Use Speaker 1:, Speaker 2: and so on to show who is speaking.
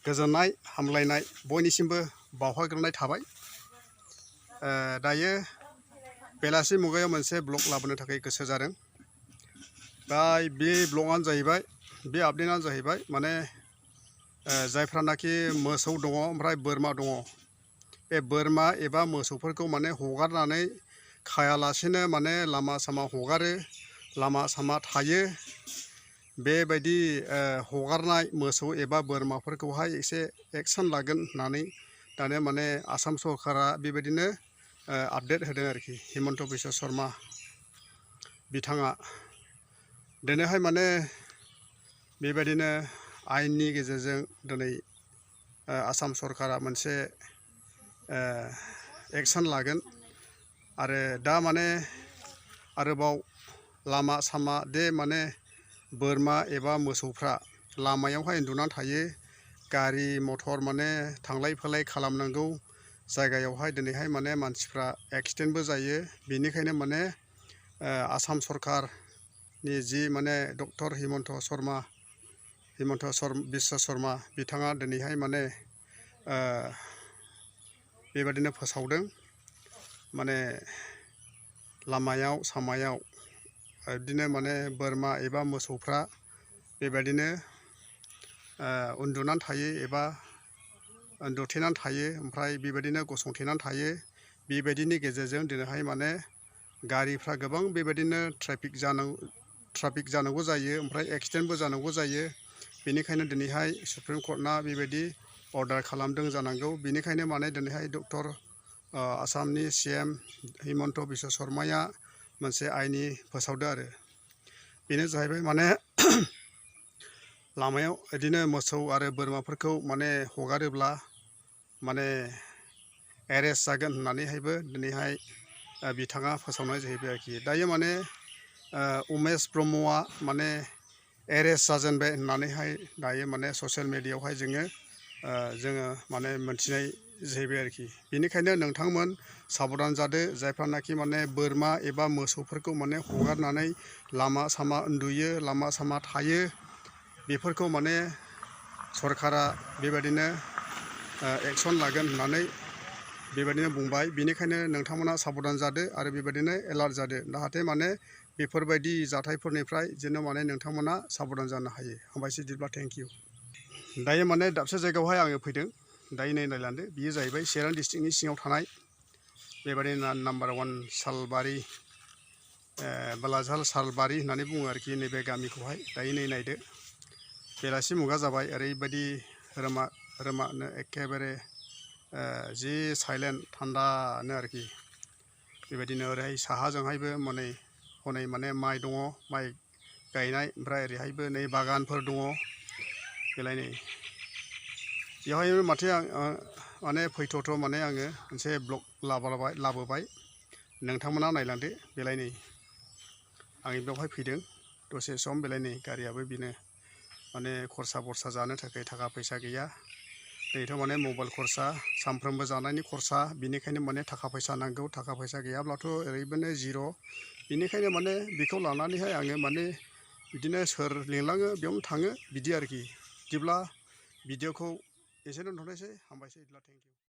Speaker 1: गोजोननाय हामलायनाय बयनिसिमबो बावहरग्रोनाय थाबाय। दायो बेलासि मुगायाव मोनसे ब्लग लाबोनो थाखाय गोसो जादों। दा बे ब्लगआनो जाहैबाय, बे आपडेटआनो जाहैबाय माने जायफ्रानाखि मोसौ दङ ओमफ्राय बोरमा दङ, बे बोरमा एबा मोसौफोरखौ माने हगारनानै खायालासेनो माने लामा सामा हगारो, लामा सामा थायो। बेबायदि हगारनाय मोसौ एबा बोरमाफोरखौहाय एसे एक्सन लागोन होननानै दानो माने आसाम सरकारा बेबायदिनो आपडेट होदों आरोखि। हिमन्त बिश्व शर्मा बिथाङा दिनैहाय माने बेबायदिनो आयेननि गेजेरजों दिनै आसाम सरकारा मोनसे एक्सन लागोन। आरो दा माने आरोबाव लामा सामा दे माने बोरमा एबा मोसौफ्रा लामायावहाय उन्दुनानै थायो, गारि मटर माने थांलाय फैलाय खालामनांगौ जायगायावहाय दिनैहाय माने मानसिफ्रा एक्सिडेन्टबो जायो। बेनिखायनो माने आसाम सरकारनि जि माने डक्टर हिमन्त बिश्व शर्मा बिथाङा दिनैहाय माने बेबादिनो फोसावदों, माने लामायाव सामायाव बिदिनो माने बोरमा एबा मोसौफ्रा बेबायदिनो उन्दुनानै थायो एबा उन्दुथेनानै थायो, ओमफ्राय बेबायदिनो गसंथेनानै थायो। बेबायदिनि गेजेरजों दिनैहाय माने गारिफ्रा गोबां बेबायदिनो ट्राफिक जानांगौ जायो, ओमफ्राय एक्सिडेन्टबो जानांगौ जायो। बेनिखायनो दिनैहाय सुप्रिम कर्टआ बेबायदि अर्डार खालामदों जानांगौ। बेनिखायनो माने दिनैहाय डक्टर आसामनि CM हिमन्त बिश्व शर्माया मोनसे आयेन फोसावदो आरो। बेनो जाहैबाय माने लामायाव बिदिनो मोसौ आरो बोरमाफोरखौ माने हगारोब्ला माने एरेस्ट जागोन होननानैहायबो दिनैहाय बिथाङा फोसावनाय जाहैबाय आरोखि। दायो माने mwswouआ माने एरेस्ट जाजेनबाय होननानैहाय दायो माने ससियेल मेडियायावहाय जोङो माने मोनथिनाय जाहैबाय आरोखि। बेनिखायनो नोंथांमोन साबधान जादो, जायफ्रानाखि माने बोरमा एबा मोसौफोरखौ माने हगारनानै लामा सामा उन्दुयो, लामा सामा थायो, बेफोरखौ माने सरकारा बेबायदिनो एक्सन लागोन होननानै बेबायदिनो बुंबाय। बेनिखायनो नोंथांमोना साबधान जादो आरो बेबायदिनो एलार्ट जादो, जाहाथे माने बेफोरबायदि जाथायफोरनिफ्राय जेन' माने नोंथांमोना साबधान जानो हायो। हामबायसै बिदिब्ला, थेंक इउ। दायो माने दाबसे जायगायावहाय आङो फैदों। दायो नै नायलांदो, बियो जाहैबाय चिरां डिस्ट्रिक्टनि सिङाव थानाय बेबायदिनो नाम्बार 1 सालबारि, बालाझाल सालबारि होननानै बुङो आरोखि नैबे गामिखौहाय। दायो नै नायदो, बेलासि मुगा जाबाय, ओरैबायदि रोमानो एखेबारे जि साइलेन्ट थान्दानो आरोखि। बेबायदिनो ओरैहाय साहाजोंहायबो हनै माने माइ दङ, माइ गायनाय, ओमफ्राय ओरैहायबो नै बागानफोर दङ। बेलाय नै बेवहाय माथो आं माने फैथ'थ' माने आङो मोनसे ब्लग लाबोबाय, नोंथांमोना नायलांदो। बेलाय नै आं बेवहाय फैदों दसे सम, बेलाय नै गारियाबो बेनो माने खरसा बरसा जानो थाखाय थाखा फैसा गैया। नैथ' माने मबाइल खरसा, सानफ्रोमबो जानायनि खरसा, बेनिखायनो माने थाखा फैसा नांगौ। थाखा फैसा गैयाब्लाथ' ओरैबायनो जिर'। बेनिखायनो माने बेखौ लानानैहाय आङो माने बिदिनो सोर लिंलाङो बेयावनो थाङो, बिदि आरोखि। बिदिब्ला भिडिअखौ एसेनो दोनथ'नोसै। हामबायसै, थेंक इउ।